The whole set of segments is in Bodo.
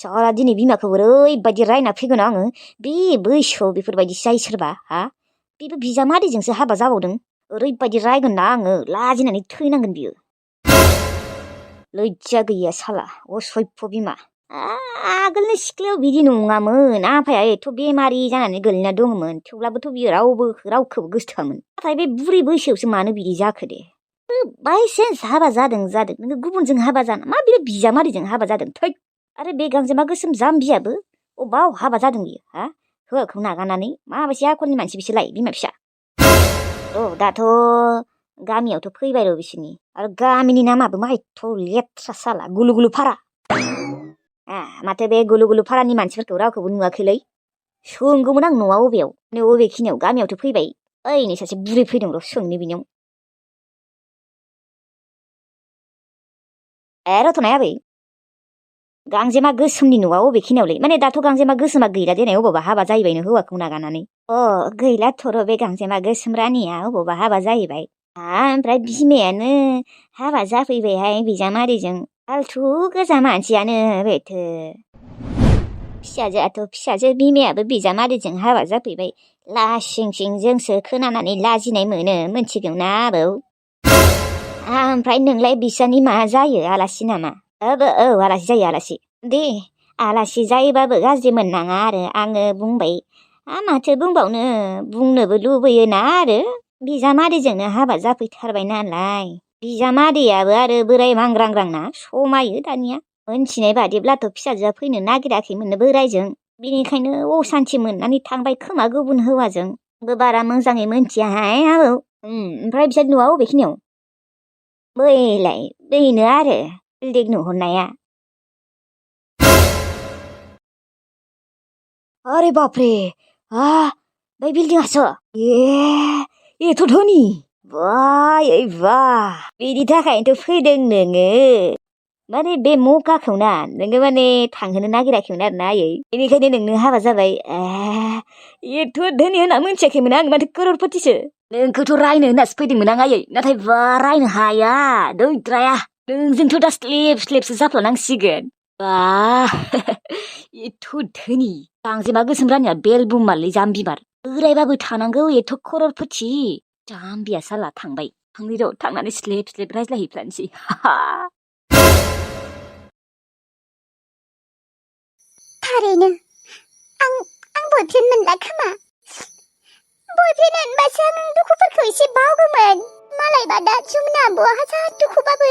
साला दिनै बिमाखौ ओरैबायदि रायना फैगोन आङो बे बैसोआव बेफोरबायदि जायो सोरबा हा बेबो बिजामादैजोंसो हाबा जाबावदों ओरैबायदि रायगोन ना आङो लाजिनानै थैनांगोन बियो लैज्जा गैया साला असभ्य बिमा आगोलनि सिख्लायाव बिदि नङामोन आफाया एथ' बेमारि जानानै गोलैना दङमोन थेवब्लाबोथ' बियो रावखौबो गोसोथोआमोन नाथाय बे बुरै बैसोआवसो मानो बिदि जाखो दे बायसेन्स हाबा जादों नोङो गुबुनजों हाबा जाना मा बे बिजामादैजों हाबा जादों थै आरो बे गांजेमा गोसोम जाम्बियाबो अबाव हाबा जादों बियो हा हौवाखौ नागारनानै माबायदि आखलनि मानसि बिसोरलाय बिमा फिसा दाथ' गामियावथ' फैबाय र' बिसोरनि आरो गामिनि नामाबो माहायथ' लेथ्रा साला गुलु गुलु फारा माथो बे गुलु गुलु फारानि मानसिफोरखौ रावखौबो नुवाखैलै सोंगौमोन आं न'आ अबेयाव अबेखिनियाव गामियावथ' फैबाय ओइनै सासे बुरै फैदों र' सोंनो बिनियाव रथ'नाय आबै गांजेमा गोसोमनि न'आ अबेखिनियावलै माने दाथ' गांजेमा गोसोमा गैला देनाय अबावबा हाबा जाहैबायनो हौवाखौ नागारनानै गैलाथ' र' बे गांजेमा गोसोम रानिया अबावबा हाबा जाहैबाय ओमफ्राय बिमायानो हाबा जाफैबायहाय बिजामादैजों फाल्थु गोजा मानसियानो बेथो फिसाजो बिमायाबो बिजामादैजों हाबा जाफैबाय लासिं सिं जोंसो खोनानानै लाजिनाय मोनो मोनथिगौ ना आबौ ओमफ्राय नोंलाय बिसानि मा जायो आलासि नामा आलासि जायो आलासि दे आलासि जायोबाबो गाज्रि मोननाङा आरो आङो बुंबाय माथो बुंबावनो बुंनोबो लुबैयोना आरो बिजामादैजोंनो हाबा जाफैथारबाय नालाय बिजामादैयाबो आरो बोराय मांग्रांग्रांना समायो दानिया मोनथिनाय बादिब्लाथ' फिसाजोआ फैनो नागिराखैमोननो बोरायजों बिनिखायनो असान्थि मोननानै थांबाय खोमा गुबुन हौवाजों बारा मोजाङै मोनथियाहाय आबौ ओमफ्राय बिसोर न'आ अबेखिनियाव बैनो आरो बिल्डिं नुहुरनाया अरे बापरे बै बिल्डिंआसो एथ' धोनि बिनि थाखायनोथ' फैदों नोङो माने बे मकाखौ ना नोङो माने थांहोनो नागिराखैमोन आरो ना आयै बेनिखायनो नोंनो हाबा जाबाय एथ' धोनि होनना मोनथियाखैमोन आं माथो करोड़पतिसो नोंखौथ' रायनो होननासो फैदोंमोन आं आयै नाथाय रायनो हाया दैद्राया नोंजोंथ' दा स्लेबसो जाफ्लानांसिगोन एथ' धोनि गांजेमा गोसोम रानिया बेलबुम मारलै जाम्बिबार बोरायबाबो थानांगौ एथ' करोड़पति जाम्बिया साला थांबाय थांनि र' थांनानै स्लेब रायज्लायहैफ्लानोसै थारैनो आं बयफ्रेन्ड मोनला खोमा बयफ्रेन्ड मोनबासो आं दुखुफोरखौ एसे बावगौमोन मालायबा दा जमुना आब'आ हाजार दुखुबाबो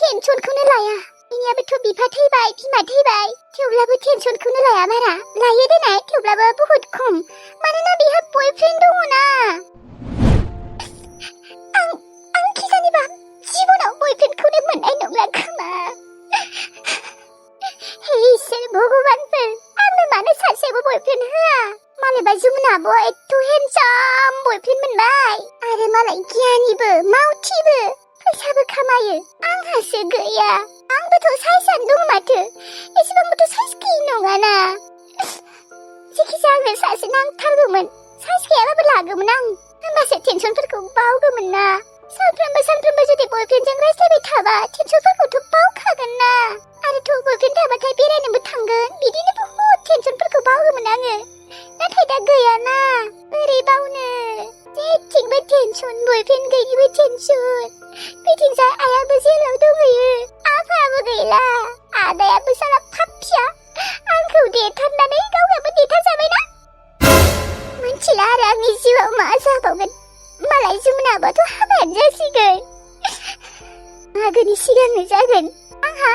टेनसनखौनो लाया बिनियाबोथ' बिफा थैबाय बिमा थैबाय थेवब्लाबो टेनसनखौनो लाया बारा लायो देनाय थेवब्लाबो बहुत खम मानोना बिहा बयफ्रेन्ड दङना आं खिजानिबा जिबनाव बयफ्रेन्डखौनो मोननाय नंला खोमा हे इसोर भगबानफोर आंनो मानो सासेबो बयफ्रेन्ड होआ मालायबा जमुना आब'आ एथ' हेन्डसाम बयफ्रेन्ड मोनबाय आरो मालाय गियानिबो मावथिबो फैसाबो खामायो आंहासो गैया आंबोथ' साइसआनो दं माथो एसेबांबोथ' साइस गैयि नङाना जेखिजाया आंनो सासे नांथारगौमोन साइस गैयाबाबो लागौमोन आं होमबासो टेनसनफोरखौ बावगौमोन ना सानफ्रोमबो जुदि बयफ्रेन्डजों रायज्लायबाय थाबा टेनसनफोरखौथ' बावखागोन ना आरोथ' बयफ्रेन्ड थाबाथाय बेरायनोबो थांगोन बिदिनो बहुत टेनसनफोरखौ बावगौमोन आङो नाथाय दा गैयाना बोरै बावनो जेथिंबो टेनसन बयफ्रेन्ड गैयिबो टेनसन बिथिंजाय आइयाबो जेलाव दंहैयो आफायाबो गैला आदायाबो साला फाफिया आंखौ देथारनानै गावहाबो देथारजाबायना मिथिला आरो आंनि जिउआव मा जाबावगोन मालाय जमुनाबाथ' हाबायानो जासिगोन मागोनि सिगांनो जागोन आंहा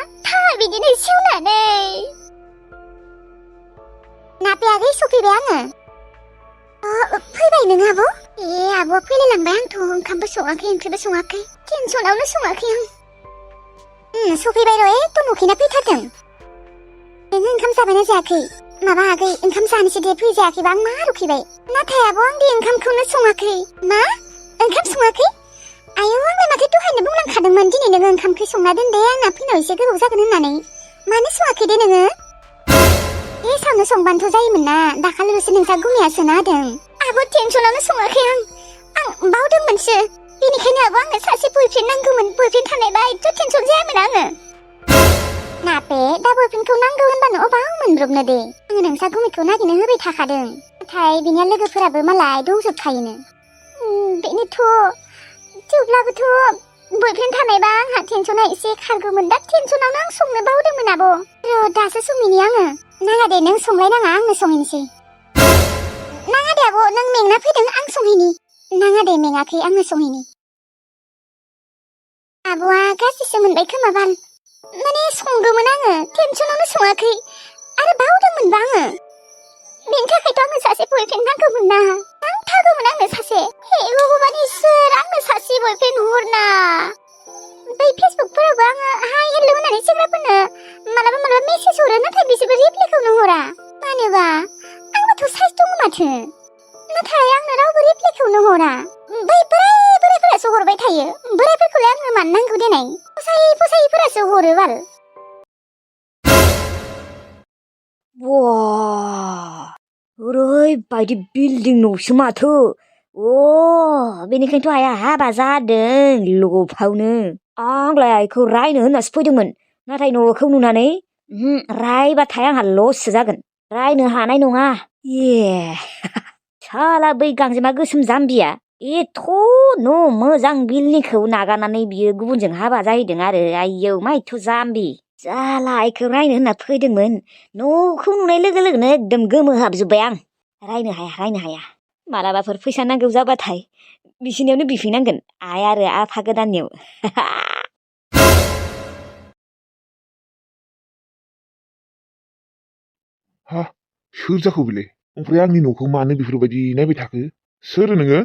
बिदिनो सेवनानै नाफेयाखै सफैबाय आङो फैबाय नों आब' आब'आ फैलायलांबाय आंथ' ओंखामबो सङाखै ओंख्रिबो सङाखै टेनसनावनो सङाखै आं सफैबाय र' एथ' न'खैना फैथारदों नोङो ओंखाम जाबायना जायाखै माबा आगै ओंखाम जानोसै दे फैजायाखैबा आं मा रुखैबाय नाथाय आब' आं दे ओंखामखौनो सङाखै मा ओंखाम सङाखै आयौ आंलाय माथो दहायनो बुंलांखादोंमोन दिनै नोङो ओंखाम ओंख्रि संना दोन दे आंना फैनायाव एसे गोबाव जागोन होननानै मानो सङाखै दे नोङो सावनो संबानोथ' जायोमोन ना दाखालिल'सो नोंसा गुमिया सोना होदों आब' टेनसनावनो सङाखै आं बावदोंमोनसो बेनिखायनो आब' आंनो सासे बयफ्रेन्ड नांगौमोन बयफ्रेन्ड थानायबा एथ' टेनसन जायामोन आङो नापे दा बयफ्रेन्डखौ नांगौ होनबानो अबाव मोनब्रबनो दे आङो नोंसा गुमैखौ नागिरनो होबाय थाखादों नाथाय बिनिया लोगोफोराबो मालाय दंजोबखायोनो बेनोथ' थेवब्लाबोथ' बयफ्रेन्ड थानायबा आंहा टेनसना एसे खारगौमोन दा टेनसनावनो आं संनो बावदोंमोन आब' र' दासो संहैनि आङो नाङा दे नों संलायनाङा आंनो संहैनोसै नाङा दे आब' नों मेंना फैदों आं संहैनि नाङा दे मेङाखै आंनो संहैनि आब'आ गाज्रिसो मोनबाय खोमा बाल माने संदोंमोन आङो टेनसनावनो सङाखै आरो बावदोंमोनबा आङो बेनि थाखायथ' आंनो सासे बयफ्रेन्ड नांगौमोन ना नांथारगौमोन आंनो सासे हे भगबान इसोर आंनो सासे बयफ्रेन्ड हरना बै फेसबुकफोरावबो आङो हाय हेल' होननानै सेंग्राफोरनो मालाबा मेसेज हरो नाथाय बिसोरबो रिप्लाइखौनो हरा मानोबा आंबोथ' साइस दङ माथो नाथाय आंनो रावबो रिप्लाइखौनो हरा बै बोरायफोरासो हरबाय थायो बोरायफोरखौलाय आंनो मानो नांगौ देनाय फसायिफोरासो हरो बाल बा ओरैबायदि बिल्डिं न'सो माथो बेनिखायनोथ' आइया हाबा जादों लफावनो आंलाय आइखौ रायनो होननासो फैदोंमोन नाथाय न'खौ नुनानै रायबाथाय आंहा लससो जागोन रायनो हानाय नङा साला बै गांजेमा गोसोम जाम्बिया एथ' न' मोजां बिल्डिंखौ नागारनानै बियो गुबुनजों हाबा जाहैदों आरो आयौ मा एथ' जाम्बि साला आइखौ रायनो होनना फैदोंमोन न'खौ नुनाय लोगो लोगोनो एकदम गोमोहाबजोब्बाय आं रायनो हाया मालाबाफोर फैसा नांगौ जाबाथाय बिसिनियावनो बिफैनांगोन आइ आरो आफा गोदाननियाव हा सोर जाखो बेलाय ओमफ्राय आंनि न'खौ मानो बेफोरबायदि नायबाय थाखो सोर नोङो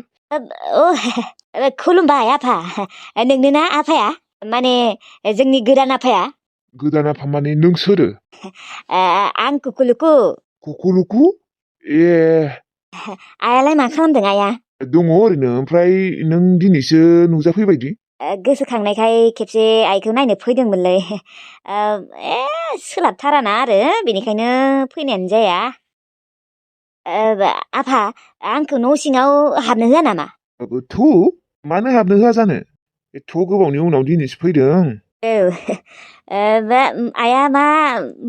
खुलुमबाय आफा नोंनो ना आफाया माने जोंनि गोदान आफाया गोदान आफा माने नों सोरो आं कुकुलुकु कुकुलुकु ए आइयालाय मा खालामदों आइया दङ ओरैनो ओमफ्राय नों दिनैसो नुजाफैबायदि गोसोखांनायखाय खेबसे आइखौ नायनो फैदोंमोनलै सोलाबथाराना आरो बेनिखायनो फैनायानो जाया आफा आंखौ न' सिङाव हाबनो होआ नामा थु मानो हाबनो होआ जानो एथ' गोबावनि उनाव दिनैसो फैदों आइया मा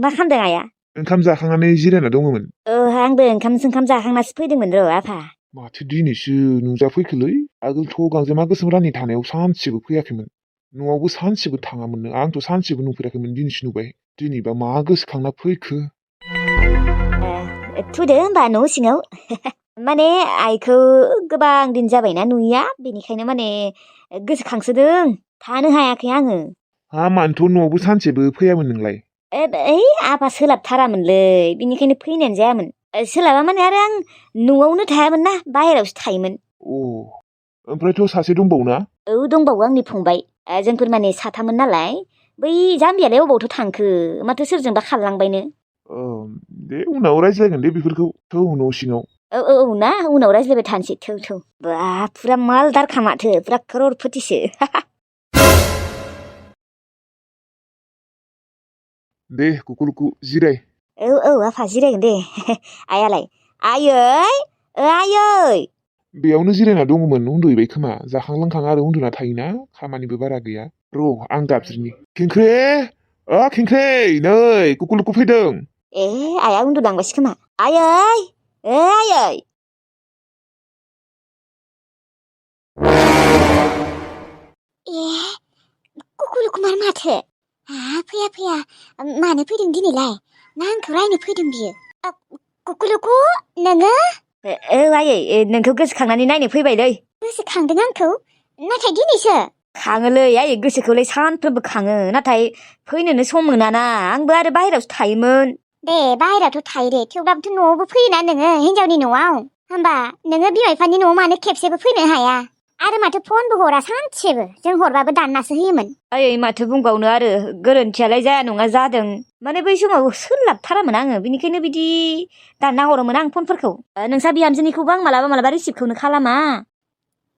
खालामदों आइया ओंखाम जाखांनानै जिरायना दङमोन आंबो ओंखाम जाखांनासो फैदोंमोन र' आफा माथो दिनैसो नुजाफैखोलै आगोलथ' गांजेमा गोसोम रानि थानायाव सानसेबो फैयाखैमोन न'आवबो सानसेबो थाङामोननो आंथ' सानसेबो नुफेराखैमोन दिनैसो नुबाय दिनैबा मा गोसोखांना फैखो थुदो होमबा न' सिङाव माने आइखौ गोबां दिन जाबायना नुयिया बेनिखायनो माने गोसोखांसोदों थानो हायाखै आङो मानोथ' न'आवबो सानसेबो फैयामोन नोंलाय आफा सोलाबथारामोनलै बिनिखायनो फैनायानो जायामोन सोलाबा माने आरो आं न'आवनो थायामोन ना बाहेरायावसो थायोमोन ओमफ्रायथ' सासे दंबावोना दंबावो आंनि फंबाय जोंफोर माने साथामोन नालाय बै जाम्बियालाय अबावथ' थांखो माथो सोरजोंबा खारलांबायनो दे उनाव रायज्लायगोन दे बेफोरखौ थौ न' सिङाव ना उनाव रायज्लायबाय थानोसै थौ बा फुरा मालदारखा माथो फुरा करोड़पतिसो दे कुकुलुकु जिराय आफा जिरायगोन दे आइयालाय आयै बेयावनो जिरायना दङमोन उन्दुहैबाय खोमा जाखां लोंखां आरो उन्दुना थायोना खामानिबो बारा गैया र' आं गाबज्रिनि खेंख्रे खेंख्रे नै कुकुलुकु फैदों आइया उन्दुलांबायसो खोमा आयै कुकुलुकु माथो फैया मानो फैदों दिनैलाय ना आंखौ रायनो फैदों बियो कुकुलुकु नोङो आयै नोंखौ गोसोखांनानै नायनो फैबायलै गोसोखांदों आंखौ नाथाय दिनैसो खाङोलै आयै गोसोखौलाय सानफ्रोमबो खाङो नाथाय फैनोनो सम मोनाना आंबो आरो बाहेरायावसो थायोमोन दे बाहेरायावथ' थायो दे थेवब्लाबोथ' न'आवबो फैयोना नोङो हिनजावनि न'आव होमबा नोङो बिमा बिफानि न'आव मानो खेबसेबो फैनो हाया आरो माथो फनबो हरा सानसेबो जों हरबाबो दाननासो होयोमोन आयै माथो बुंबावनो आरो गोरोन्थियालाय जाया नङा जादों माने बै समाव सोलाबथारामोन आङो बिनिखायनो बिदि दानना हरोमोन आं फनफोरखौ नोंसा बिहामजोनिखौबो आं मालाबा रिसिभखौनो खालामा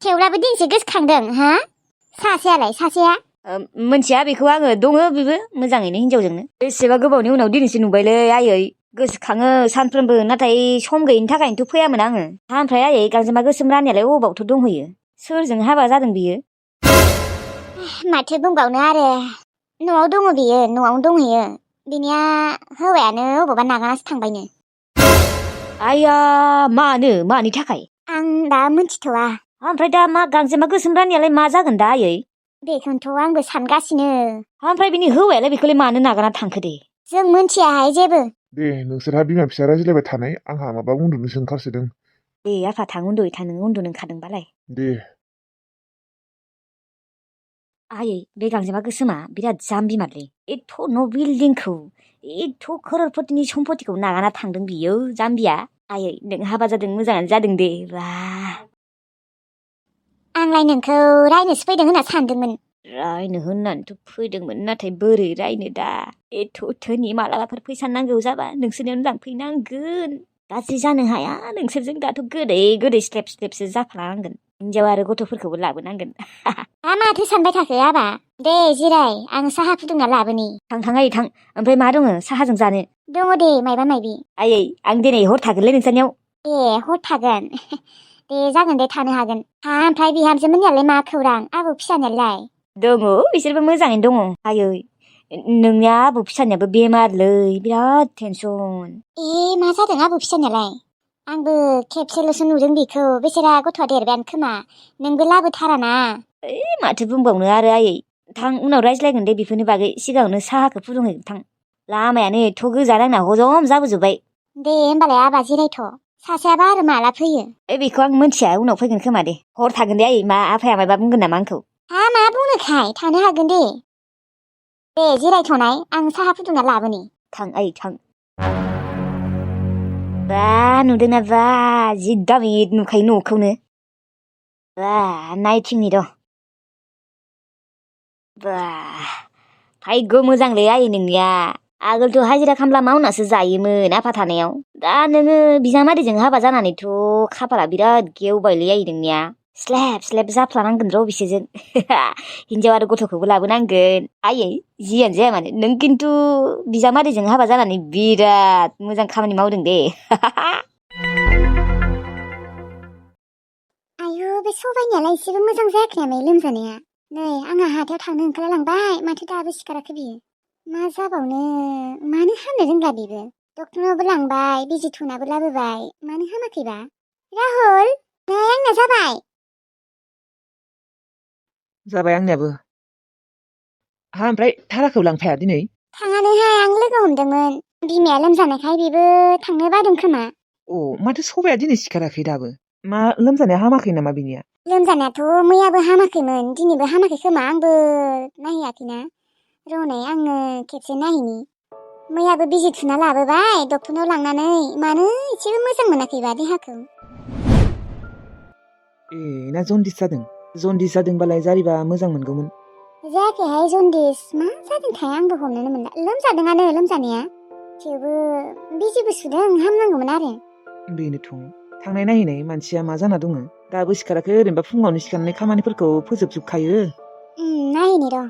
थेवब्लाबो दिनैसो गोसोखांदों सासेया मोनथिया बेखौ आङो दङ बेबो मोजाङैनो हिनजावजोंनो बेसेबा गोबावनि उनाव दिनैसो नुबायलै आयै गोसोखाङो सानफ्रोमबो नाथाय सम गैयिनि थाखायनोथ' फैयामोन आङो ओमफ्राय आयै गांजेमा गोसोम रानियालाय अबावथ' दंहैयो सोरजों हाबा जादों बियो माथो बुंबावनो आरो न'आव दङ बियो न'आवनो दंहैयो बिनिया हौवायानो अबावबा नागारनासो थांबायनो। आया मानि थाखाय? आं दा मोनथिथ'वा। ओमफ्राय दा मा गांजेमा गोसोम रानियालाय मा जागोन दा आयै? बेखौनोथ' आंबो सानगासिनो। ओमफ्राय बिनि हौवायालाय बेखौलाय मानो नागारना थांखो दे? जों मोनथियाहाय जेबो। दे नोंसोरहा बिमा फिसा रायज्लायबाय थानाय आंहा माबा उन्दुनोसो ओंखारसोदों। दे आफा थां उन्दुयै था नोङो उन्दुनो ओंखारदोंबालाय। दे। आयै बे गांजेमा गोसोमा बिराद जाम्बि मारलै। एथ' न' बिल्डिंखौ एथ' खररपतिनि सम्पतिखौ नागारना थांदों बियो जाम्बिया। आयै नों हाबा जादों मोजाङानो जादों दे बा। आंलाय नोंखौ रायनोसो फैदों होनना सानदोंमोन। रायनो होननानैथ' फैदोंमोन नाथाय बोरै रायनो दा एथ' धोनि मालाबाफोर फैसा नांगौ जाबा नोंसोरनियावनो लांफैनांगोन। गाज्रि जानो हाया नोंसोरजों दाथ' गोदै स्लेब स्लेबसो जाफ्लानांगोन। हिनजाव आरो गथ'फोरखौबो लाबोनांगोन। माथो सानबाय थाखो आबा? दे जिराय आं साहा फुदुंना लाबोनि। थां आयै थां। ओमफ्राय मा दङ साहाजों जानो? दङ दे मायबा मायबि। आयै आं दिनै हर थागोनलै नोंसानियाव। ए हर थागोन? दे जागोन दे थानो हागोन। ओमफ्राय बिहामजो मोननियालाय मा खौरां आबौ फिसानियालाय? दङ बिसोरबो मोजाङैनो दङ आयै। नोंनिया आबौ फिसानियाबो बेमारलै बिराद टेनसन। ए मा जादों आबौ फिसानियालाय? आंबो खेबसेल'सो नुदों बेखौ बेसेरा गथ'आ देरबायानो खोमा। नोंबो लाबोथाराना? माथो बुंबावनो आरो आयै। थां उनाव रायज्लायगोन दे बेफोरनि बागै सिगाङावनो साहाखौ फुदुंहैगोन थां। लामायानो एथ' गोजान आंना हजम जाबोजोब्बाय। दे होमबालाय आबा जिरायथ'। सासेयाबा आरो माला फैयो? बेखौ आं मोनथिया उनाव फैगोन खोमा दे। हर थागोन दे आयै। मा आफाया मायबा बुंगोन नामा आंखौ? मा बुंनोखाय थानो हागोन दे। दे जिरायथ'नाय आं साहा फुदुंना लाबोनि। थां आयै थां। बा नुदोंना बा जि दामि नुखायो न'खौनो। बा नायथिंनि र'। बा भायग' मोजांलै आयै नोंनिया। आगोलथ' हाजिरा खामला मावनासो जायोमोन आफा थानायाव। दा नोङो बिजामादैजों हाबा जानानैथ' खाफाला बिराद गेवबायलै आयै नोंनिया। स्लेब जाफ्लानांगोन र' बिसोरजों। हिनजाव आरो गथ'खौबो लाबोनांगोन। आयै जियानो जाया मानो नों खिन्थु बिजामादैजों हाबा जानानै बिराद मोजां खामानि मावदों दे। आयु बे सबाइनियालाय एसेबो मोजां जायाखै नामा लोमजानाया? नै आंहा हाथायाव थांनो ओंखारलांबाय माथो दाबो सिखाराखै बियो। मा जाबावनो मानो हामनो रोंला बेबो। डक्टरनावबो लांबाय बिजि थुनाबो लाबोबाय मानो हामाखैबा? राहुल नै आंना जाबाय। जाबाय आंनियाबो। ओमफ्राय थाराखौ लांफाया दिनै? थाङानोहाय आं लोगो हमदोंमोन। बिमाया लोमजानायखाय बेबो थांनो बादों खोमा। माथो सबाया दिनै सिखाराखै दाबो? मा लोमजानाया हामाखै नामा बिनिया? लोमजानायाथ' मैयाबो हामाखैमोन दिनैबो हामाखै खोमा आंबो नायहैयाखैना। र'नै आङो खेबसे नायहैनि। मैयाबो बिजि थुना लाबोबाय डक्टरनाव लांनानै मानो एसेबो मोजां मोनाखैबा देहाखौ। ना जन्दिस जादों? जन्दिस जादोंबालाय जारिबा मोजां मोनगौमोन। जायाखैहाय जन्दिस मा जादोंथाय आंबो हमनोनो मोनला। लोमजादोंआनो लोमजानाया थेवबो बिजिबो सुदों हामनांगौमोन आरो। बेनोथ' थांनाय नायहैनाय मानसिया मा जाना दङ? दाबो सिखाराखै ओरैनोबा फुङावनो सिखारनानै खामानिफोरखौ फोजोबजोबखायो। नायहैनि र'।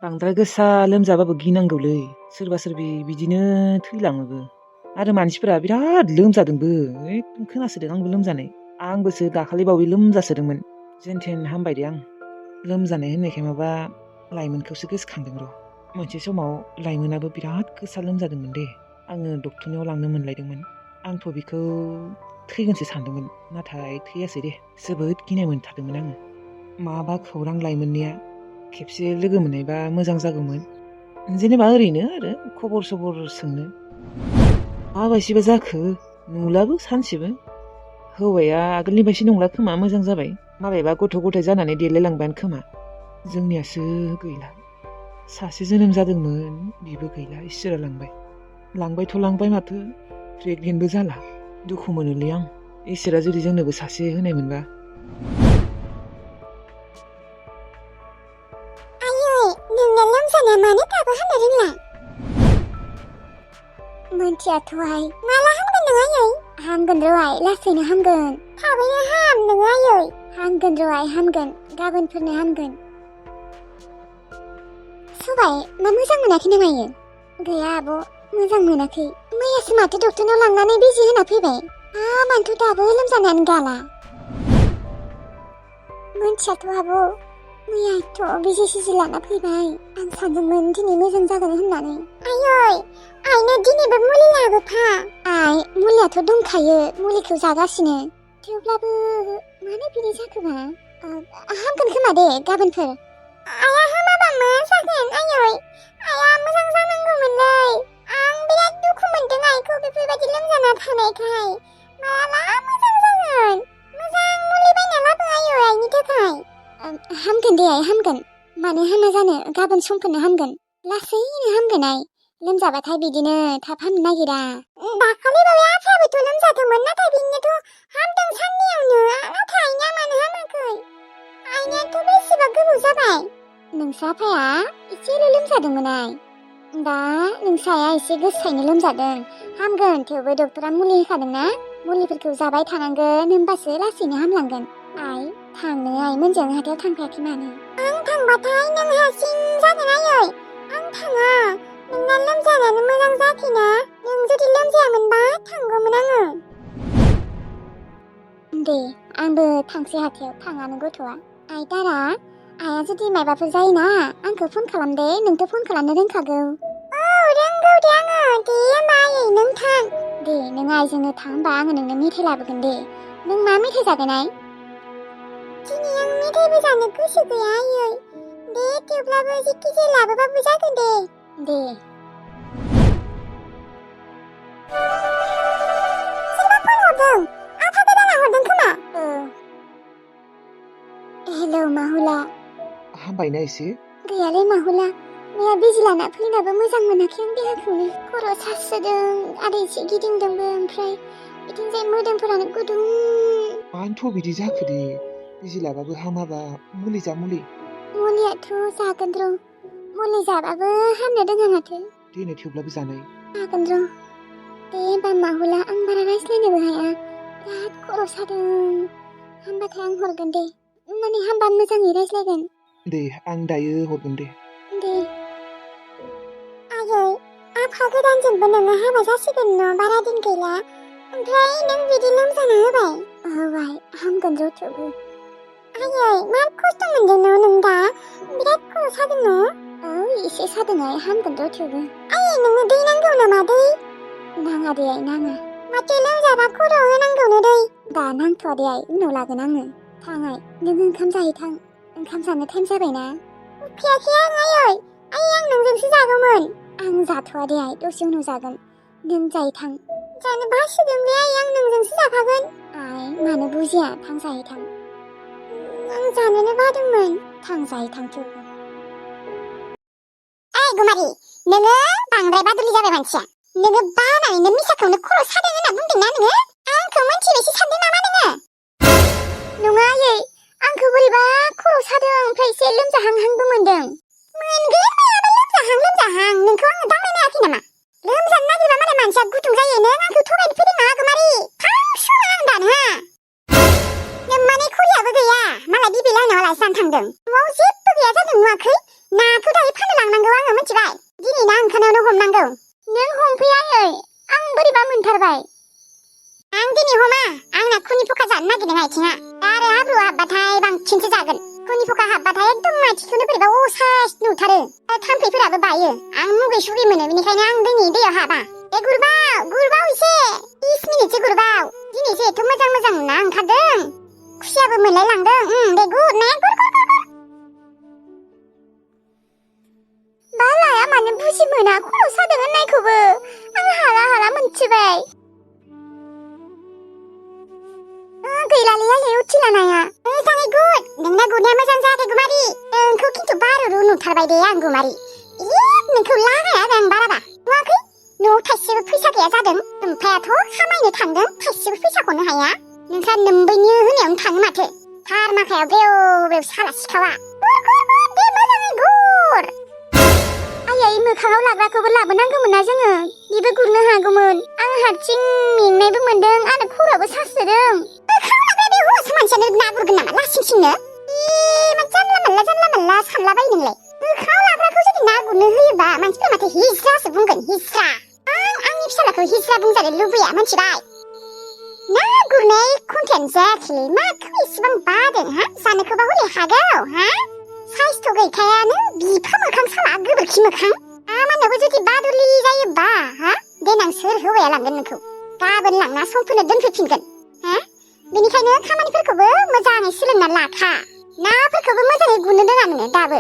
बांद्राय गोसा लोमजाबाबो गिनांगौलै। सोरबा सोरबि बिदिनो थैलाङोबो। आरो मानसिफोरा बिराद लोमजादोंबो। एकदम खोनासोदों आंबो लोमजानाय। आंबोसो दाखालि बावै लोमजासोदोंमोन। जेनथेन हामबाय दे आं। लोमजानाय होननायखाय माबा लाइमोनखौसो गोसोखांदों र'। मोनसे समाव लाइमोनाबो बिराद गोसा लोमजादोंमोन दे। आङो डक्टरनियाव लांनो मोनलायदोंमोन। आंथ' बिखौ थैगोनसो सानदोंमोन नाथाय थैयासै दे। जोबोद गिनाय मोनथारदोंमोन आङो। माबा खौरां लाइमोननिया? खेबसे लोगो मोननायबा मोजां जागौमोन। जेनेबा ओरैनो आरो खबर सबर सोंनो। माबायदिबा जाखो नुलाबो सानसेबो। हौवाया आगोलनि बायदि नंला खोमा मोजां जाबाय। मालायबा गथ' गथाय जानानै देलायलांबायानो खोमा। जोंनियासो गैला। सासे जोनोम जादोंमोन बिबो गैला इसोरा लांबाय। लांबायथ' लांबाय माथो प्रेगनेन्टबो जाला। दुखु मोनोलै आं। इसोरा जुदि जोंनोबो सासे होनायमोनबा। नोंना लोमजानाया मानो दाबो हामनो रोंला? मोनथियाथ'हाय माला हामगोन नों आयै? हामगोन र' आइ लासैनो हामगोन। थाबैनो हाम नोङो आयै। हामगोन र' आइ हामगोन गाबोनफोरनो हामगोन। सबाय मा मोजां मोनाखै नामा आयै? गैया आब' मोजां मोनाखै। मैयासो माथो डक्टरनाव लांनानै बिजि होना फैबाय। मानोथ' दाबो लोमजानायानो गाला। मोनथियाथ' आब'। मैयाथ' बिजि सिजि लाना फैबाय आं सानदोंमोन दिनै मोजां जागोन होननानै आयै आइनो दिनैबो मुलि लाबोफा आइ मुलियाथ' दंखायो मुलिखौ जागासिनो थेवब्लाबो मानो बिदि जाखोबा हामगोन खोमा दे गाबोनफोर आइया हामाबा मा जागोन आयै आइया मोजां जानांगौमोनलै आं बिराद दुखु मोनदों आइखौ बेफोरबायदि लोमजाना थानायखाय माला मोजां जागोन मोजां मुलि बायना लाबो आयै आइनि थाखाय हामगोन दे आइ हामगोन मानो हामा जानो गाबोन समफोरनो हामगोन लासैनो हामगोन आइ लोमजाबाथाय बिदिनो थाब हामनो नागिरा दाखालि बावै आफायाबोथ' लोमजादोंमोन नाथाय बिनियाथ' हामदों साननैयावनो नाथाय आइनिया मानो हामाखै आइनियाथ' बेसेबा गोबाव जाबाय नोंसा आफाया एसेल' लोमजादोंमोन आइ दा नोंसाया एसे गोसायैनो लोमजादों हामगोन थेवबो डक्टरा मुलि होखादोंना मुलिफोरखौ जाबाय थानांगोन होमबासो लासैनो हामलांगोन आइ थांनो आइ मोनजों हाथायाव थांफायाखै मानो आं थांबाथाय नों हारसिं जागोन आयै आं थाङा नोंना लोमजानायानो मोजां जायाखैना नों जुदि लोमजायामोनबा थांगौमोन आङो दे आंबो थांसै हाथायाव थाङानो गथ'आ आइ दारा आइया जुदि माबाफोर जायोना आंखौ फन खालाम दे नोंथ' फन खालामनो रोंखागौ औ रोंगौ दे आङो दे होमबा आयै नों थां दे नों आइजोंनो थां होमबा आङो नोंनो मेथाइ लाबोगोन दे नों मा मेथाइ जागोन आइ दिनै आं मेथाइबो जानो गोसो गैया आयै दे थेवब्लाबो जेखि जाया लाबोबाबो जागोन दे सोरबा फन हरदों आफा गोदाना हरदों खोमा हेलौ माहुला हामबायना एसे गैयालै माहुला मैया बिजि लाना फैनाबो मोजां मोनाखै आं देहाखौनो खर' सासोदों आरो एसे गिदिंदोंबो ओमफ्राय बिथिंजाय मोदोमफोरानो गुदुं मानोथ' बिदि जाखो दे बिजि लाबाबो हामाबा मुलि जा मुलि मुलियाथ' जागोन र' मुलि जाबाबो हामनो रोङा माथो देनो थेवब्लाबो जानाय जागोन र' दे होमबा माहुला आं बारा रायज्लायनोबो हाया बिराद खर' सादों हामबाथाय आं हरगोन दे माने हामबा मोजाङै रायज्लायगोन दे आं दायो हरगोन दे दे आयै आफा गोदानजोंबो नोङो हाबा जासिगोन न' बारा दिन गैला ओमफ्राय नों बिदि लोमजाना होबाय हामगोन र' थेवबो आयै मा खस्थ' मोनदों नों दा बिराद खर' सादों न' औ एसे सादों आइ हामगोन र' थेवबो आयै नोङो दै नांगौ नामा दै नाङा दे आइ नाङा माथो लोमजाबा खर' होनांगौनो दै दा नांथ'आ दे आइ उनाव लागोन आङो थां आइ नों ओंखाम जाहैथां ओंखाम जानो टाइम जाबायना उखैयाखै आं आयै आं नोंजोंसो जागौमोन आं जाथ'आ दे आइ दसे उनाव जागोन नों जाहैथां जानो बासोदोंलै आइ आं नोंजोंसो जाफागोन आइ मानो बुजिया थां जाहैथां आं जानोनो बादोंमोन थां जाहैथां थेवबो ओइ गुमारि नोङो बांद्राय बादुलि जाबाय मानसिया नोङो बानानैनो मिसाखौनो खर' सादों होनना बुंदोंना नोङो आंखौ मोनथिबायसो सानदों नामा नोङो नङा आयै आंखौ बोरैबा खर' सादों ओमफ्राय एसे लोमजाहांहांबो मोनदों मोनगोन मायाबा लोमजाहां नोंखौ आङो दांनायनो हायाखै नामा लोमजानो नागिरबा मालाय मानसिया गुदुं जायो नों आंखौ थगायनो फैदों नामा गुमारि थांसुङा आं दानोहा नोम्मानै खरियाबो गैया मालाय बिबि लायनाव आलासि जानो थांदों न'आव जेबो गैया जादों नुवाखै नाखौ दायो फाननो लांनांगौ आङो मिथिबाय दिनै ना ओंखारनायावनो हमनांगौ नों हमफै आयै आं बोरैबा मोनथारबाय आं दिनै हमा आंना खुनि फखा जानो नागिरदों आथिङा आरो हाब्रुआ हाबबाथाय बांसिनसो जागोन खुनि फखा हाबबाथाय एकदम आथिंखौनो बोरैबा असास नुथारो आरो थाम्फैफोराबो बायो आं मुगै सुगै मोनो बेनिखायनो आं दिनै दैयाव हाबा गुरबाव एसे 20 मिनिटसो गुरबाव दिनैसो एथ' मोजां ना ओंखारदों खुसियाबो मोनलाय लांदों दे गुर बालाया मानो बुजि मोना खर' सादों होननायखौबो आं हाला मोनथिबाय गैलालै आयै उथिला नाया मोजाङै गुर नोंना गुरनाया मोजां जायाखै गुमारि नोंखौ खिन्थु बारुरु नुथारबाय दे आं गुमारि नोंखौ लागाया आं बाराबा नुवाखै न'आव थाइसेबो फैसा गैया जादों ओमफ्रायाथ' खामायनो थांदों थाइसेबो फैसाखौनो हाया नोंसा नोम्बैनो होनायावनो थाङो माथो थार माखायाव बेव साला सिखावा गुर दे मोजाङै गुर आयै मोखाङाव लाग्राखौबो लाबोनांगौमोन ना जोङो बेबो गुरनो हागौमोन आं हारसिं मेंनायबो मोनदों आरो खर'आबो सासोदों मोखाङाव लाग्रा बे हौवासा मानसियानो ना गुरगोन नामा लासिंसिंनो मा जानला मोनला सानलाबायो नोंलाय मोखाङाव लाग्राखौ जुदि ना गुरनो होयोबा मानसिफोरा माथो हिज्रासो बुंगोन हिज्रा आंनि फिसालाखौ हिज्रा बुंजानो लुबैया मिथिबाय ना गुरनाय कन्टेन्ट जायाखै माखौ इसेबां बादों हा जानोखौबा हरै हागौ हा 사이스थ' गैखायानो बिफा मोखां साला गोबोरखि मोखां आमानोबो जुदि बादुलि जायोबा हा देनां सोर हौवाया लांगोन नोंखौ गाबोन लांना समफोरनो दोनफैफिनगोन हा बेनिखायनो खामानिफोरखौबो मोजाङै सोलोंना लाखा नाफोरखौबो मोजाङै गुरनो रोङा नोङो दाबो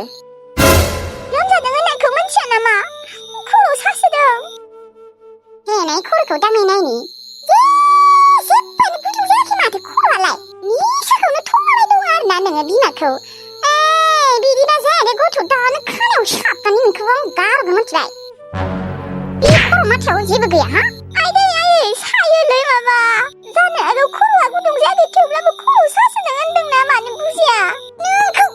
लोमजादों होननायखौ मिथिया नामा खर' सासोदों देनाय खर'खौ दामै नायनि जेबोआनो गुदुं जायाखै माथो खर'आलाय निसाखौनो थगायबाय दं आरोना नोङो बिमाखौ बिदिबा जाया दे गथ' दानो खानायाव साबनानै नोंखौ आं गारगोन मिथिबाय बे खर' माथायाव जेबो गैया हा आयै सायोलै माबा जानो हागौ खर'आ गुदुं जायाखै थेवब्लाबो खर' सासोदों होनदोंना मानो बुजिया नोंखौ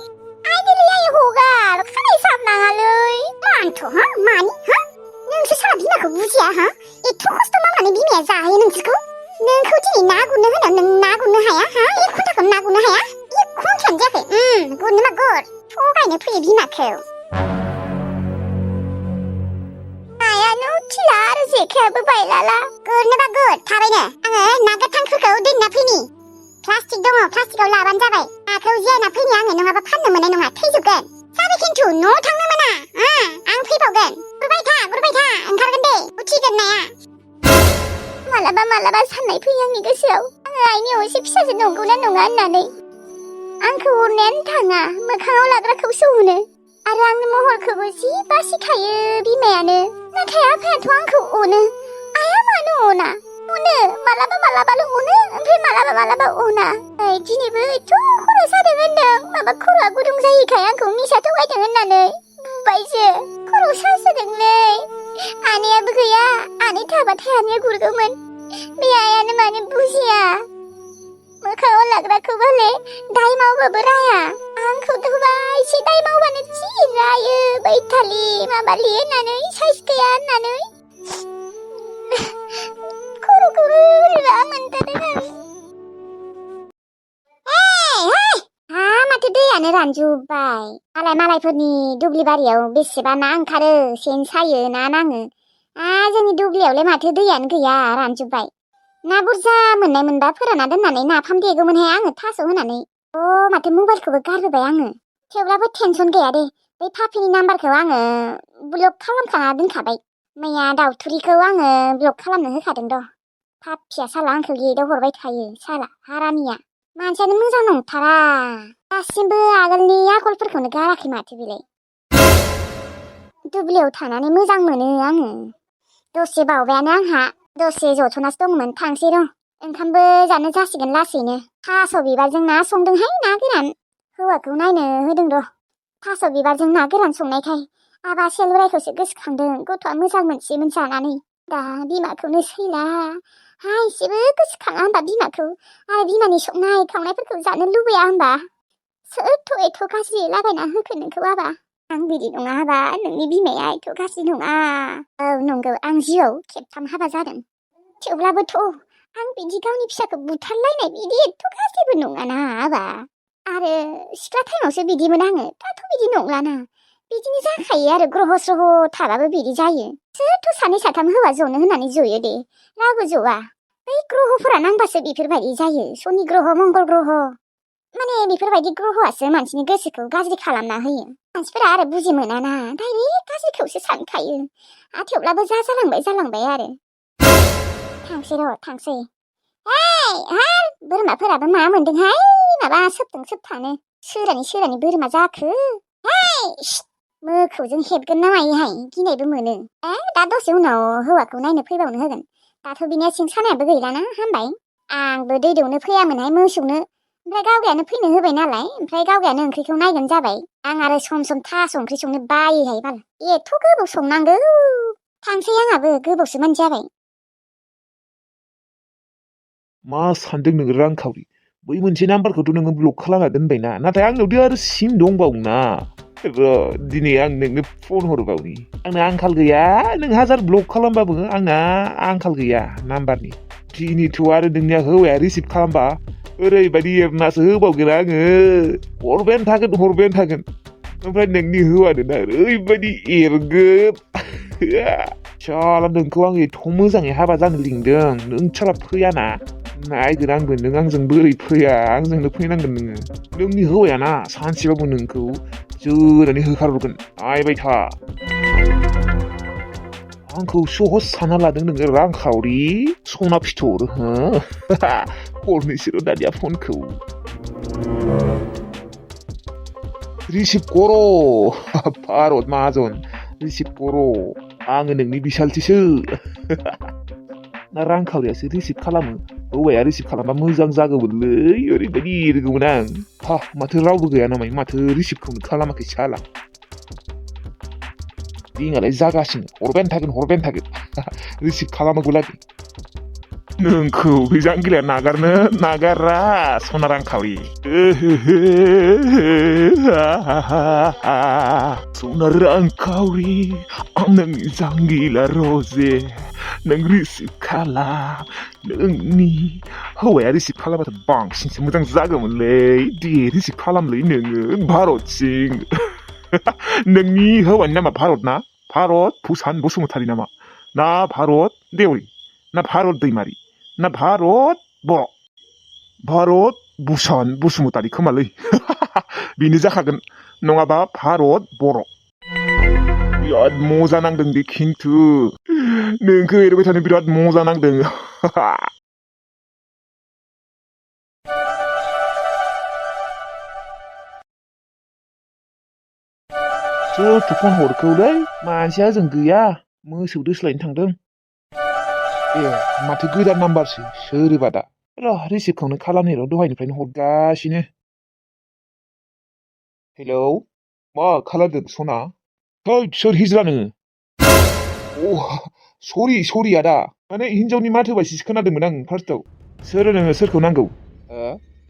आयै हगार खानाय साबनाङालै आंथ' हा मानि हा नोंसो साला बिमाखौ बुजिया हा एथ' खस्थ' मावनानै बिमाया जाहोयो नोंसोरखौ नोंखौ दिनै ना गुरनो होनायाव नों ना गुरनो हाया हा एक घन्टाखौ ना गुरनो हाया एक घन्टायानो जायाखै गुरनोबा गुर थगायनो फैयो बिमाखौ नायानो उथिला आरो जेखायाबो बायलाला गुरनोबा गुर थाबैनो आङो ना गोथांफोरखौ दोनना फैनि प्लास्टिक दङ प्लास्टिकआव लाबानो जाबाय नाखौ जियायना फैनि आङो नङाबा फाननो मोननाय नङा थैजोबगोन जाबाय खिन्थु न'आव थांनो मोना आं फैबावगोन गुरबाय था ओंखारगोन दे उथिगोन नाया मालाबा साननाय फैयो आंनि गोसोआव आङो आइनि असे फिसाजो नंगौना नङा होननानै आंखौ अरनायानो थाङा मोखाङाव लाग्राखौसो अनो आरो आंनि महरखौबो जि बासिखायो बिमायानो नाथाय आफायाथ' आंखौ अनो आइया मानो अना अनो मालाबाल' अनो ओमफ्राय मालाबा अना दिनैबो एथ' खर' सादों होनदों माबा खर'आ गुदुं जायैखाय आंखौ मिसा थगायदों होननानै बुबायसो खर' सासोदोंलै आनैयाबो गैया आनै थाबाथाय आनैया गुरगौमोन बे आइयानो मानो बुजिया मोखाङाव लाग्राखौ हले दाय मावबाबो राया आंखौ दोबा एसे दाय मावबानो जि रायो बैथालि माबालि होननानै साइस गैया होननानै खर'खौ बोरैबा मोनथारदों आं माथो दैयानो रानजोब्बाय मालायफोरनि दुब्लि बारियाव बेसेबा ना ओंखारो सेन सायो ना नाङो जोंनि दुब्लियावलाय माथो दैयानो गैया रानजोब्बाय ना बुरजा मोननाय मोनबा फोरानना दोननानै नाफाम देगौमोनहाय आङो थास' होनानै माथो मबाइलखौबो गारबोबाय आङो थेवब्लाबो टेनसन गैया दे बै पापिनि नाम्बारखौ आङो ब्लक खालामखाना दोनखाबाय मैया दाउथुरिखौ आङो ब्लक खालामनो होखादों र' पापिया साला आंखौ गेटआव हरबाय थायो साला हारामिया मानसियानो मोजां नंथारा दासिमबो आगोलनि आखलफोरखौनो गाराखै माथो बेलाय दुब्लियाव थानानै मोजां मोनो आङो दसे बावबायानो आंहा दसे जथ'नासो दंमोन थांसै र' ओंखामबो जानो जासिगोन लासैनो थास' बिबारजों ना संदोंहाय ना गोरान हौवाखौ नायनो होदों र' थास' बिबारजों ना गोरान संनायखाय आबा सेलरायखौसो गोसोखांदों गथ'आ मोजां मोनसेमोन जानानै दा बिमाखौनो सैला एसेबो गोसोखाङा होनबा बिमाखौ आरो बिमानि संनाय खावनायफोरखौ जानो लुबैया होनबा सोरथ' एथ' गाज्रि लागायना होखो नोंखौ आबा आं बिदि नङा हाबा नोंनि बिमाया एथ' गाज्रि नङा औ नंगौ आं जिउआव खेबथाम हाबा जादों थेवब्लाबोथ' आं बिदि गावनि फिसाखौ बुथारलायनाय बिदि एथ' गाज्रिबो नङाना हाबा आरो सिख्ला टाइमावसो बिदिमोन आङो दाथ' बिदि नंलाना बिदिनो जाखायो आरो ग्रह स्रह थाबाबो बिदि जायो सोरथ' सानै साथाम हौवा जनो होननानै जयो दे रावबो जआ बै ग्रहफोरा नांबासो बेफोरबायदि जायो शनि ग्रह मंगल ग्रह माने बेफोरबायदि ग्रहआसो मानसिनि गोसोखौ गाज्रि खालामना होयो मानसिफोरा आरो बुजि मोनाना डाइरेक्ट गाज्रिखौसो सानखायो थेवब्लाबो जालांबाय आरो थांसै र' थांसै बोरमाफोराबो मा मोनदोंहाय माबा सोबथानो सोरानि बोरमा जाखो मोखौजों हेबगोन ना मायोहाय गिनायबो मोनो दा दसे उनाव हौवाखौ नायनो फैबावनो होगोन दाथ' बिनिया सिं सानायाबो गैलाना हामबाय आंबो दै दौनो फैयामोनहाय मोसौनो ओमफ्राय गावगायानो फैनो होबाय नालाय ओमफ्राय गावगायानो ओंख्रिखौ नायगोन जाबाय आं आरो सम थास ओंख्रि संनो बायोहाय बाल एथ' गोबाव संनांगौ थांसै आंहाबो गोबावसो मानि जाबाय मा सानदों नोङो रांखावरि बै मोनसे नाम्बारखौथ' नोङो ब्लक खालामना दोनबायना नाथाय आंनावदि आरो सिम दंबावोना दिनै आं नोंनो फन हरबावनि आंना आंखाल गैया नों हाजार ब्लक खालामबाबो आंना आंखाल गैया नाम्बारनि दिनैथ' आरो नोंनिया हौवाया रिसिभ खालामबा ओरैबायदि एरनासो होबावगोन आङो हरबायानो थागोन ओमफ्राय नोंनि हौवानो ना ओरैबायदि एरगोन साला नोंखौ आं एथ' मोजाङै हाबा जानो लिंदों नों साला फैयाना नायगोन आंबो नों आंजों बोरै फैया आंजोंनो फैनांगोन नोङो नोंनि हौवायाना सानसेबाबो नोंखौ जोनानै होखारहरगोन नायबाय था आंखौ सहस सानना लादों नोङो रांखावरि सना फिथर हो हरनोसैल' दानिया फनखौ रिसिभ कर' भारत माहाजन रिसिभ कर' आङो नोंनि बिसालथिसो ना रांखावरियासो रिसिभ खालामो हौवाया रिसिभ खालामबा मोजां जागौमोनलै ओरैबायदि एरगौमोन आं हा माथो रावबो गैया नामा माथो रिसिभखौनो खालामाखै साला रिंआलाय जागासिनो हरबायानो थागोन रिसिभ खालामोब्लादि नोंखौ बे जांगिलाया नागारनो नागारा सना रांखावरि सना रांखावरि आं नोंनि जांगिला रजे नों रिसिभ खालाम नोंनि हौवाया रिसिभ खालामबाथ' बांसिनसो मोजां जागौमोनलै दे रिसिभ खालामलै नोङो भारत सिं नोंनि हौवानि नामा भारत ना भारत भुसान बसुमतारी नामा ना भारत देउरि ना भारत दैमारि ना भारत बर' भारत भुसान बसुमतारी खोमालै बेनो जाखागोन नङाबा भारत बर' बिराद मजा नांदों दे खिन्थु नोंखौ एरबाय थानो बिराद मजा नांदों सोरथो फन हरखौलै मानसिया जों गैया मोसौ दोस्लायनो थांदों ए माथो गोदान नाम्बारसो सोरबा दा र' रिसिभखौनो खालामनो र' दहायनिफ्रायनो हरगासिनो हेलौ मा खालामदों सना थैद सोर हिजरा नोङो सरि आदा माने हिनजावनि माथो बायदिसो खोनादोंमोन आं फार्स्टआव सोर नोङो सोरखौ नांगौ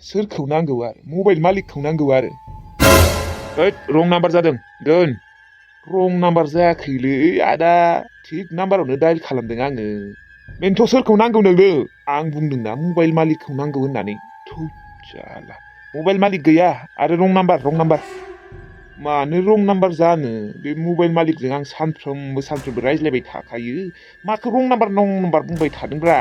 सोरखौ नांगौ आरो मबाइल मालिकखौ नांगौ आरो थैद रं नाम्बार जादों दोन रं नाम्बार जायाखैलै आदा थिग नाम्बारावनो डाइल खालामदों आङो बेनोथ' सोरखौ नांगौ नोंनो आं बुंदोंना मबाइल मालिकखौ नांगौ होननानै थैद जाला मबाइल मालिक गैया आरो रं नाम्बार मानो रं नाम्बार जानो बे मबाइल मालिकजों आं सानफ्रोमबो रायज्लायबाय थाखायो माखौ रं नाम्बार बुंबाय थादोंब्रा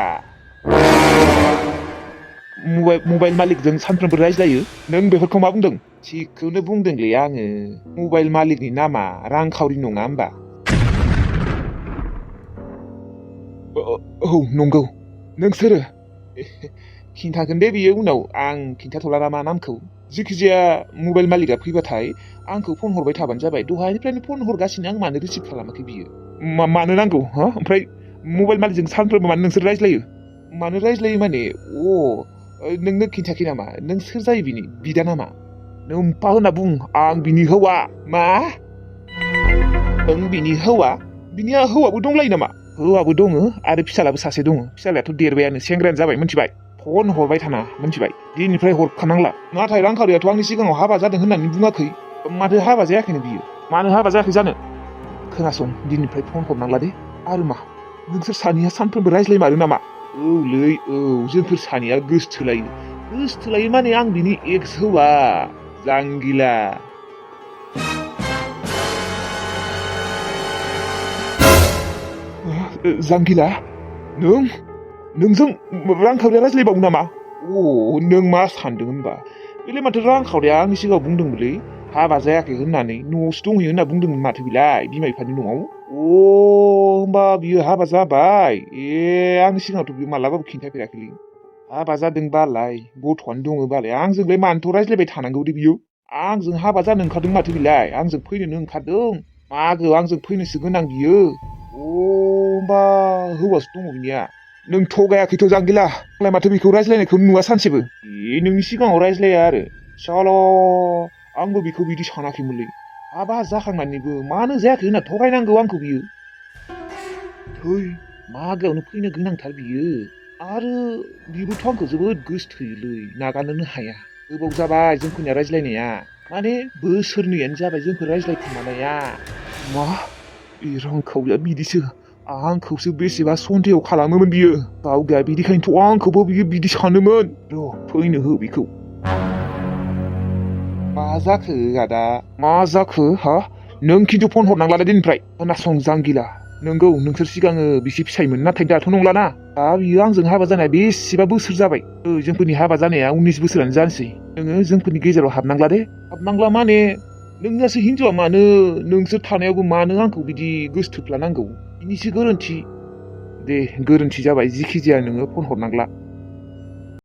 मबाइल मालिकजों सानफ्रोमबो रायज्लायो नों बेफोरखौ मा बुंदों थिगखौनो बुंदोंलै आङो मबाइल मालिकनि नामा रांखावरि नङा होमबा औ नंगौ नों सोरो खिन्थागोन दे बियो उनाव आं खिन्थाथ'ला नामा नामखौ जिखिजाया मबाइल मालिकआ फैबाथाय आंखौ फन हरबाय थाबानो जाबाय दहायनिफ्रायनो फन हरगासिनो आं मानो रिसिभ खालामाखै बियो मानो नांगौ हा ओमफ्राय मबाइल मालिकजों सानफ्रोमबो मानो नोंसोर रायज्लायो माने नोंनो खिन्थायाखै नामा नों सोर जायो बिनि बिदा नामा नों उम्फा होनना बुं आं बिनि हौवा मा नों बिनि हौवा बिनिया हौवाबो दंलायो नामा हौवाबो दङ आरो फिसालाबो सासे दङ फिसालायाथ' देरबायानो सेंग्रायानो जाबाय मिथिबाय फन हरबाय थाना मिथिबाय दिनैनिफ्राय हरखानांला नाथाय रांखावरियाथ' आंनि सिगाङाव हाबा जादों होननानै बुङाखै माथो हाबा जायाखैनो बियो मानो हाबा जायाखै जानो खोनासं दिनैनिफ्राय फन हरनांला दे आरो मा नोंसोर सानैया सानफ्रोमबो रायज्लायमारो नामा औलै औ जोंफोर सानैया गोसथोलायो माने आं बिनि एक्स हौवा जांगिला जांगिला नोंजों रांखावरिया रायज्लायबावो नामा नों मा सानदों होनबा बेलाय माथो रांखावरिया आंनि सिगाङाव बुंदोंमोनलै हाबा जायाखै होननानै न'आवसो दंहैयो होनना बुंदोंमोन माथो बिलाय बिमा बिफानि न'आव होमबा बियो हाबा जाबाय आंनि सिगाङावथ' बियो मालाबाबो खिन्थाफेराखैलै हाबा जादोंबालाय गथ'आनो दङबालाय आंजोंलाय मानोथ' रायज्लायबाय थानांगौ दे बियो आंजों हाबा जानो ओंखारदों माथो बिलाय आंजों फैनोनो ओंखारदों मागोआव आंजों फैनोसो गोनां बियो होमबा हौवासो दङ बिनिया नों थगायाखैथ' जांगिला आंलाय माथो बेखौ रायज्लायनायखौ नुवा सानसेबो नोंनि सिगाङाव रायज्लाया आरो साल' आंबो बेखौ बिदि सानाखैमोनलै हाबा जाखांनानैबो मानो जायाखै होनना थगायनांगौ आंखौ बियो थै मागोआवनो फैनो गोनांथार बियो आरो बिबोथ' आंखौ जोबोद गोसथोयोलै नागारनोनो हाया गोबाव जाबाय जोंफोरनिया रायज्लायनाया माने बोसोरनैयानो जाबाय जोंफोर रायज्लायखोमानाया मा रांखावरिया बिदिसो आंखौसो बेसेबा सन्देह खालामोमोन बियो गावगाया बिदिखायनोथ' आंखौबो बियो बिदि सानोमोन र' फैनो हो बिखौ मा जाखो आदा मा जाखो हा नों खिन्थु फन हरनांला दिननिफ्राय खोनासं जांगिला नोंगौ नोंसोर सिगाङो बिसि फिसायमोन नाथाय दाथ' नंलाना दा बियो आंजों हाबा जानाया बेसेबा बोसोर जाबाय जोंफोरनि हाबा जानाया 19 बोसोरानो जानोसै नोङो जोंफोरनि गेजेराव हाबनांला दे हाबनांला माने नोंनासो हिनजावा मानो नोंसोर थानायावबो मानो आंखौ बिदि गोसथोफ्लानांगौ बिनिसो गोरोन्थि दे गोरोन्थि जाबाय जिखि जाया नोङो फन हरनांला